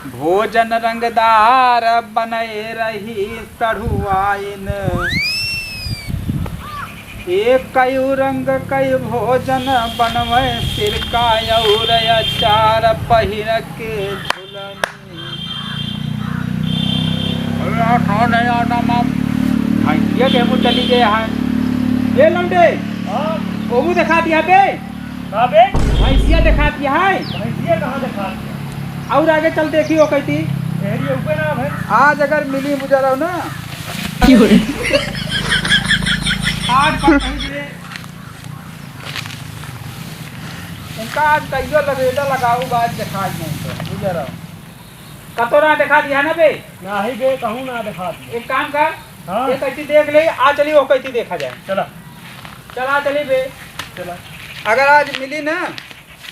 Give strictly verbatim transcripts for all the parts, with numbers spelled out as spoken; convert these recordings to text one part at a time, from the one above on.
भोजन रंगदार बनए रही सढ़ुआइन। एक कयू रंग कई भोजन बनवे, सिरका और अचार पहिर के झुलनी। अरे यार, कौन है यार, नाम आप? भैंसिया के मुँह चली गए हैं। ये लौंडे, हाँ। ओहू देखा दिया बे। का बे? भैंसिया देखा दिया है। भैंसिया कहाँ देखा दिया? और आगे चल देखी, ओ कहती। तेरी ऊपर ना भाई। आज अगर मिली मुजरा ना। क्यों रे? आज बात नहीं दे। उनका आज कहियो लबेदा लगाऊ, आज देखा नहीं तो मुजरा। कतोरा देखा दिया ना बे? नाही बे, कहूँ ना देखा दिया। एक काम कर, हाँ। ये कहती देख ले, आ चली, ओ कहती देखा जाए। चला। चला चली बे। चला। अगर आज मिली ना,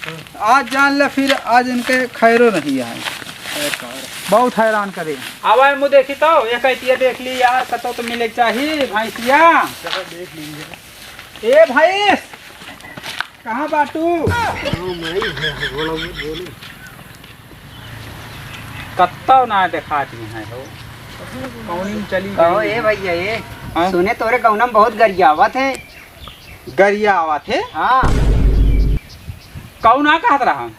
हाँ। आज जान ले, फिर आज इनके खैरो नहीं आए। अरे कहाँ रे? बहुत हैरान करे। आवा मुँह देखी तो, ये कहती है देख ली यार, कतो तो मिले के चाही भैंसिया। चला देख लीजिए। ए भैंस, कहाँ बाटू? हाँ, मैं ही है, बोलो, बोलो। कत्तो ना देखात ही है हो। कौनी में चली कहो गई? ए भैया, ए हाँ? सुने तोरे गौना में बहुत गरियावत है। गरियावत है? हाँ। कौना कहत रहा?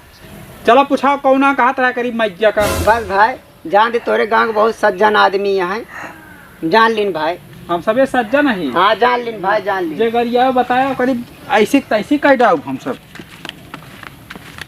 चला पूछा, कौना कहत रहा करीब मैया का? बस भाई, जान दे तोरे गाँव के बहुत सज्जन आदमी यहाँ है। जान लिन भाई। हम सबे सज्जन ही। हाँ, जान लिन भाई, जान लिन। जे गरिया बताया करीब ऐसी तैसी कह डाउब हम सब।